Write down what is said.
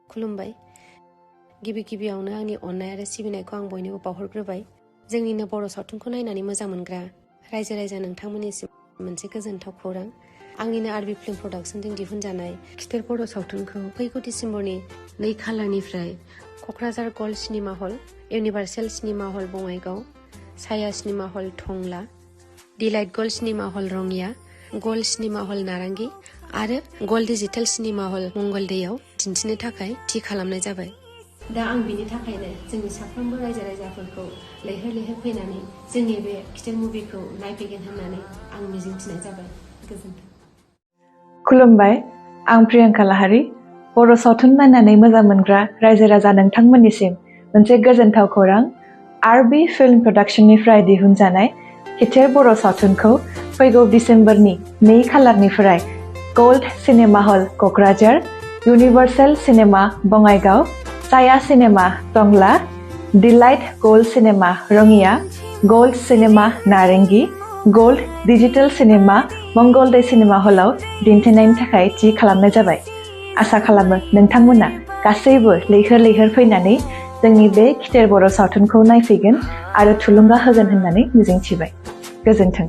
खुलुमबाय। गिबियावनो आंनि अननाय आरो सिबिनायखौ आं बयनोबो बावहरग्रोबाय। जोंनिनो बर' सावथुनखौ नायनानै मोजां मोनग्रा रायजो राजा नोंथांमोननिसिम मोनसे गोजोनथाव खौरां। आंनिनो आरबि फिल्म प्रडाक्सनजों दिहुनजानाय खिथेर बर' सावथुनखौ फैगौ डिसेम्बरनि 2 खालारनिफ्राय Kokrajhar gold cinema hall, universal cinema hall Bongaigaon, साया cinema hall Tangla, delight gold cinema hall Rangia, gold cinema hall Narengi आरो गल्ड डिजिटेल सिनेमा हल मंगलदैयाव दिन्थिनो थाखाय थि खालामनाय जाबाय। दा आं बिनि थाखायनो जोंनि साफ्रोमबो रायजो राजाफोरखौ लैहोर फैनानै जोंनि बे खिथेर मुभिखौ नायफैगोन होननानै आं मिजिंथिनाय जाबाय। गोजोन्थों। खुलुमबाय, आं प्रियंका लाहारी। बर' सावथुन नायनानै मोजां मोनग्रा रायजो राजा नोंथांमोननिसिम मोनसे गोजोनथाव खौरां। आरबि फिल्म प्रडाक्सननिफ्राय दिहुनजानाय खिथेर बर' सावथुनखौ फैगौ डिसेम्बरनि 2 खालारनिफ्राय gold cinema hall Kokrajhar, universal cinema Bongaigaon, साया cinema Tangla, delight gold cinema Rangia, gold cinema Narengi, gold digital cinema Mangaldai cinema हलाव दिन्थिनायनि थाखाय थि खालामनाय जाबाय। आसा खालामो नोंथांमोना गासैबो लैहोर फैनानै जोंनि बे खिथेर बर' सावथुनखौ नायफैगोन आरो थुलुंगा होगोन होननानै मिजिंथिबाय। गोजोन्थों।